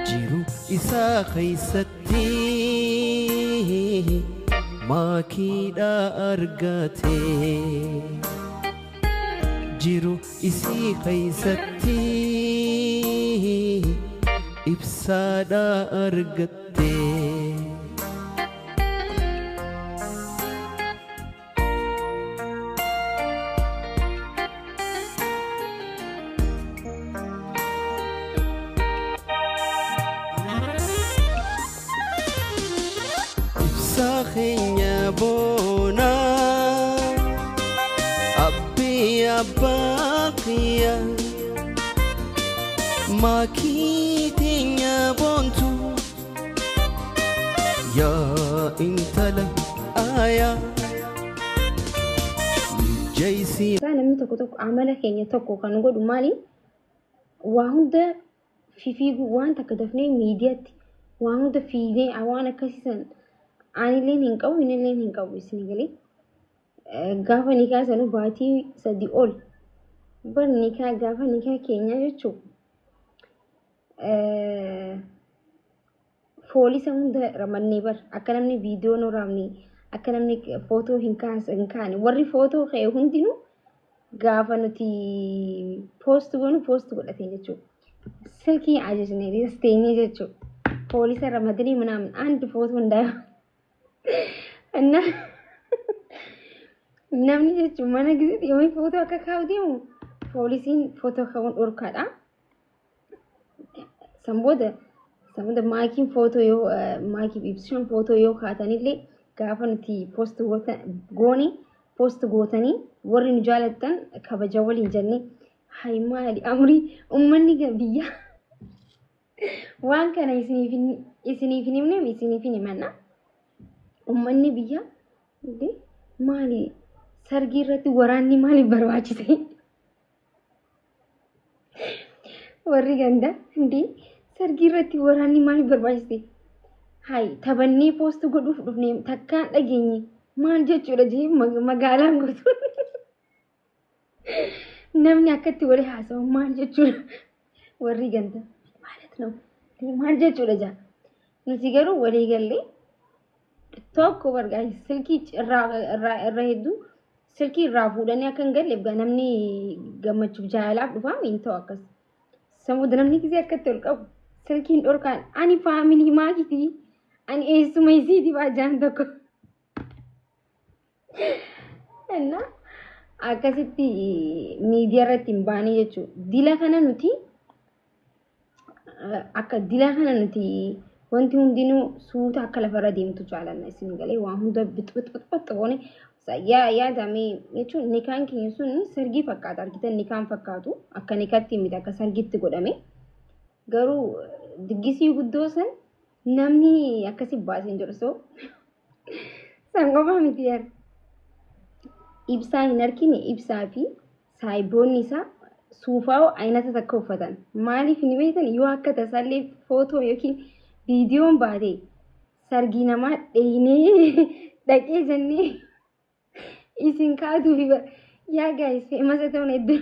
Jiru isaa keeysatti maakiidha argate. Jiru isii keeysatti ibsaadha argatte. Ibsaa keenya boonaa abbii abbaa kiyya maakii teenya boontu yaa intala aayaa mijjeessii. Namni tokko tokko amala keenya tokko kan godhu maali? Waa hunda fifiiguu, waan takka dafnee miidiyaatti waa hunda fiigee waan akkasiisan anilleen hin qabu, innilleen hin qabu, isin galee. Gaafa nikaa sanuu baatii 3 ol bar nikaa, gaafa nikaa keenya jechuun poolisa hunda ramannee bar, akka namni viidiyoo nu raabne, akka namni footoo hin kaane. Warri footoo ka'e hundinuu gaafa nuti post goonu post godhate jechuudha. Silkii ajajnee teenyee jechuudha. Poolisa ramadanii ምናምን አንድ ፎቶ እንዳይሆን እና namni jechuun mana gisitti yoo footoo akka kaa'u deemu poolisiin footoo ka'uun dhorkaadha. San booda maakiin footoo yoo maakii ibsishan footoo yoo kaatanillee gaafa nuti post goone post gootanii warri nu jaalattan kabaja waliin jennee. Hay, maali amrii uummanni biyyaa waan kana isiniif hin himne, isiniif hin himanna. Uummanni biyyaa maali, sargii irratti waraanni maaliif barbaachise? Warri ganda indee, sargii irratti waraanni maaliif barbaachise? Hay, taphannee post godhuuf dhufnee takkaan dhageenye maal jechuudha jee magaalaan guutuun. Namni akkatti walii haasawu maal jechuudha? Warri ganda ማለት ነው maal jechuudha jaa. Nuti garuu walii gallee tokko bargaa silkii irraa irra hedduu silkii irraa fuudhanii akka hin galleef namni gammachuuf jaalalaaf dhufaa hin ta'u akkas. Sammuu namni gisee akkatti ol qabu silkiin dhorkaan, ani family maakitii, ani eessuma isiiti baajaan tokko. Innaa akkasitti miidiyaa irratti hin baane jechuudha. Dila kana nuti akka dila kana nuti wanti hundinuu suuta akka lafarra deemtu jaalanna, isin galee? Waan hunda bixbixbixbix goone yaadame jechuun nikaan keenya sun sargii fakkaata, argitan, nikaan fakkaatu akka nikaatti miti, akka sargiitti godhame. Garuu diggisii guddoo san namni akkasi baasee hin jiru. So san qofa miti yaada. Ibsaa hin argine, ibsaa fi saayiboonni isaa suufaa aynata takka uffatan. Maaliif ni beektan? Yoo akka tasaallee footoo yookiin viidiyoon baate sargii namaa dheeyinee dhaqee jennee isin kaatuufi yaa guys, famous ta'uun hedduu.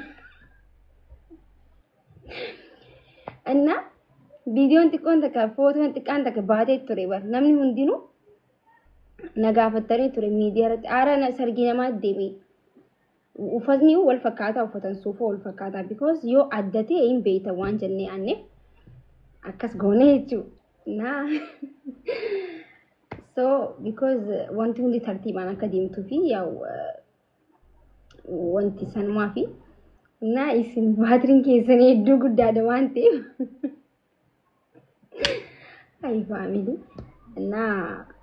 እና viidiyoon xiqqoon takka, footoon xiqqaan takka baatee ture bar, namni hundinuu na gaafatanii ture miidiyaa irratti, aara sargii namaa deeme, uffatni wal fakkaataa uffatan, suufa wal fakkaataa, because yoo adda ta'e hin beektan waan jennee aanneef akkas goone jechuudha. Na so because wanti hundi tartiibaan akka deemtuu fi yaa'u wanti sanumaa fi na isin baatiriin keessanii hedduu guddaadha waan ta'eef. Ay, family. እና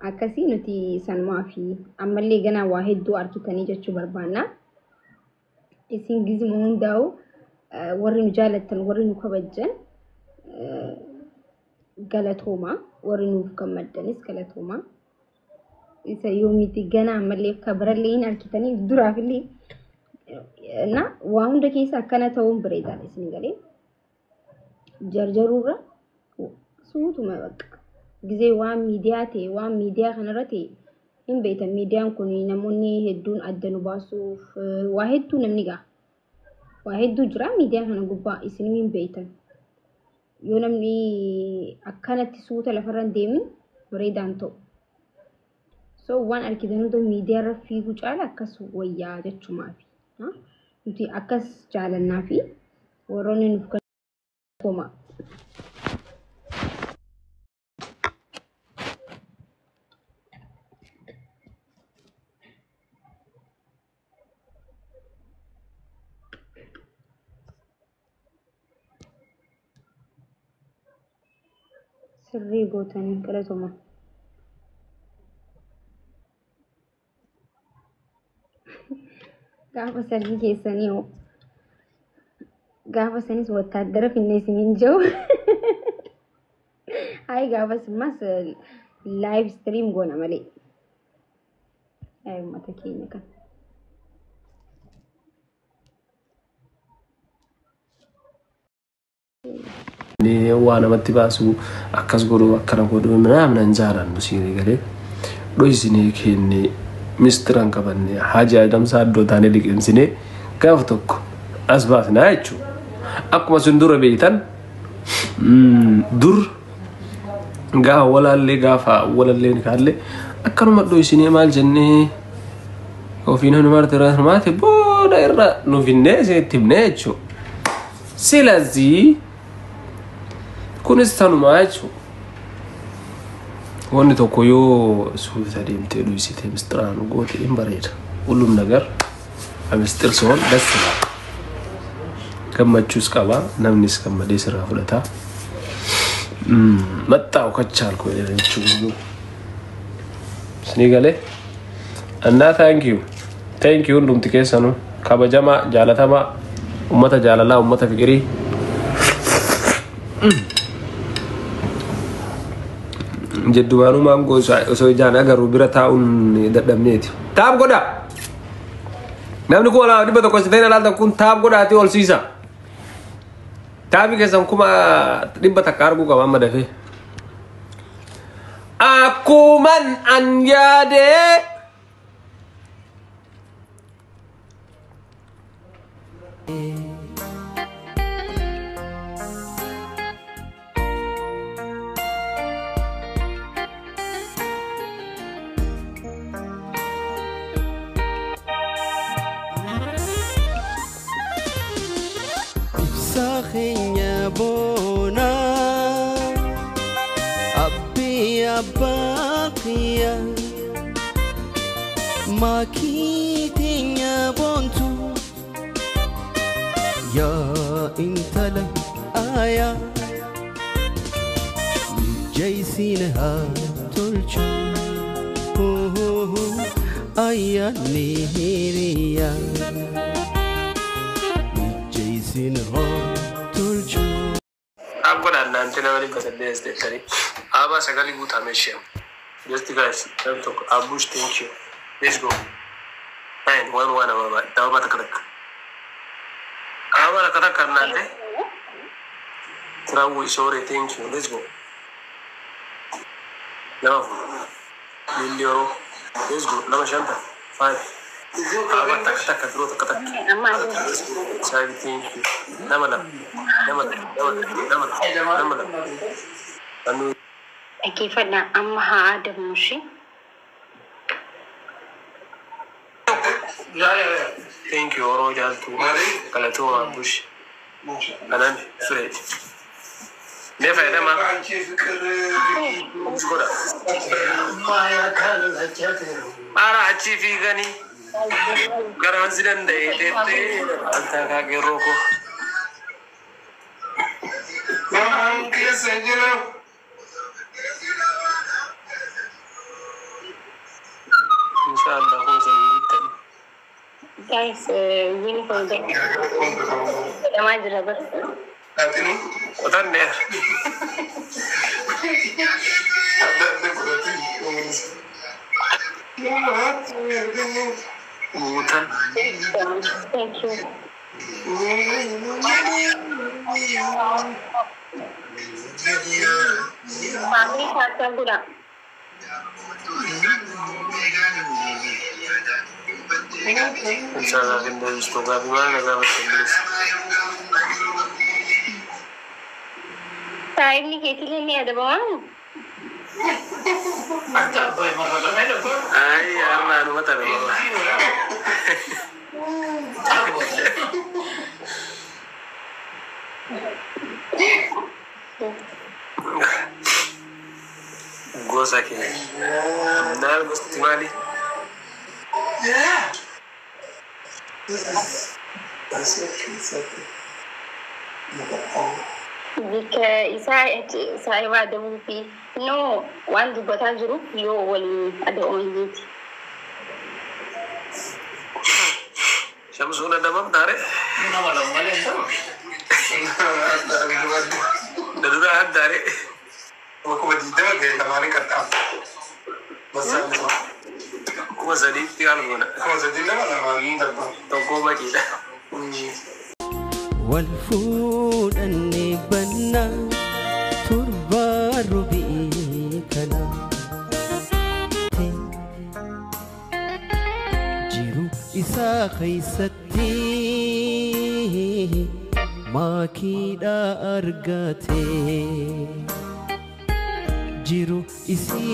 akkasii nuti sanumaa fi ammallee ganaa waa hedduu argitanii jechuu barbaanna. Isin gizima hundaa'u warri nu jaalattan, warri nu kabajjan galatooma, warri nuuf gammaddanis galatooma. Isa yoomiti ganaa ammallee kabirallee hin argitanii duraafillee እና waa hunda keessa akkana ta'uun bareedaadha, isin galee? Jarjaruurra suutuma bakka gizee waan miidiyaa ta'e, waan miidiyaa kanarra ta'e hin beektan, miidiyaan kun namoonni hedduun adda nu baasuuf waa hedduu namni ga'a. Waa hedduu jira miidiyaa kana gubbaa, isin hin beektan. Yoo namni Akkanatti suuta lafarra hin deemin bareedaan ta'u. So waan argitan hunda miidiyaarra fiiguu caala akkas wayyaa jechumaafi. Nuti akkas jaalannaa fi warroonni nuuf koma. Sirrii gootanii galatuma. Gaafa sargii keessanii hoo gaafa sanis wattaaddara finne isiniin jiru. Hayi gaafas immas live stream goona malee. Hayi uummata keenya kan. Waa namatti baasu akkas godhu akkana godhu ምናምን hin jaalannu siinii galee dhoysinee kenne mistiran qabanne haji adamsaa iddoo taanee liqimsinee gaafa tokko as baasnaa jechuudha. Akkuma isin dura beektan dur gaafa walaallee gaafa walallee kaallee akkanuma dhoysinee maal jennee ofiin himaate himaate booda irra nu finnee isinitti himnee jechuudha. ስለዚህ kunis tanumaa jechuudha. Wanni tokko yoo suuta deemtee dhoysitee mistiraan goote hin bareeda. ሁሉም ነገር በምስጢር ሲሆን ደስ ይላል። Gammachuus qaba namnis gammadee sirraa fudhata. Maxxaa'u kachaalku jechuun isinii galee እና thank you, thank you hundumti keessanuu kabajamaa jaalatamaa ummata jaalalaa ummata fiqirii. Jeddumaanuu maangoo osoo ijaan agarru bira taa'uun dadhabneeti. Tap godhaa! Namni 2100 siteen alaaltan kun tap godhaatii ol siisa. Tapii keessan 100,000 arguu qaba amma dafee. Akkuman an yaadee. Ibsaa keenya boonaa abbii abbaa kiyya maakii teenya boontu yaa intala aayaa mijaysiin haa tolchu ayyaanni hiriyaa mijaysiin haa tolchu. Tap godhaa እናንተ nama 800 jettanii. Abaa sagalee guutamee ishee. Just guys, nam tokko Abush, thank you. Let's go. Nine one one ababa ababa takka takka. Ababa takka takka እናንተ. Trawu sorry, thank you. Let's go. Nama afur. Lilli Oro. Let's go. Lama shanta. Five. Ababa takka takka biroo takka takka. Sorry, thank you. Nama lama. Nama lama. Nama lama. Nama lama. Anu Dhaggeeffadhaa amma haa aadamnu ishee. Thank you, Oro Jaltu. Galatoo Abush. Anan Fred. Mee fayyadamaa? Godha. Ara achii fiiganii garaan si danda'e teettee altaa kaaqeerroo koo. Inshaallah kun isin hin bittani. Guys, uniform jedhamaa jira bara. Qotanneera. Guutan. Thank you. Family tap godhaa. Inshaallah hin deebistu gaaffii maal na gaafatte bilis. Saahibni keetillee ni adabamaa? Ay, arraa numa tabe wallah. Gosa kee. Naal gosti maali? Bika isaa saahiba adabuu fi no waan dubbataa jiru yoo waliin adabaman jeeti. Shamsuun adabamtaare? Na dura addaare? 20,000 ga'e lamaanii qaxxaamu. 3,000tti haal goona. 3,000 nama lamaanii darba. Tokkoo baqiidha. Wal fuudhannee bannaa torbaa rubii kana. Jiru isaa keeysatti maakiidha argate. Jiru isii.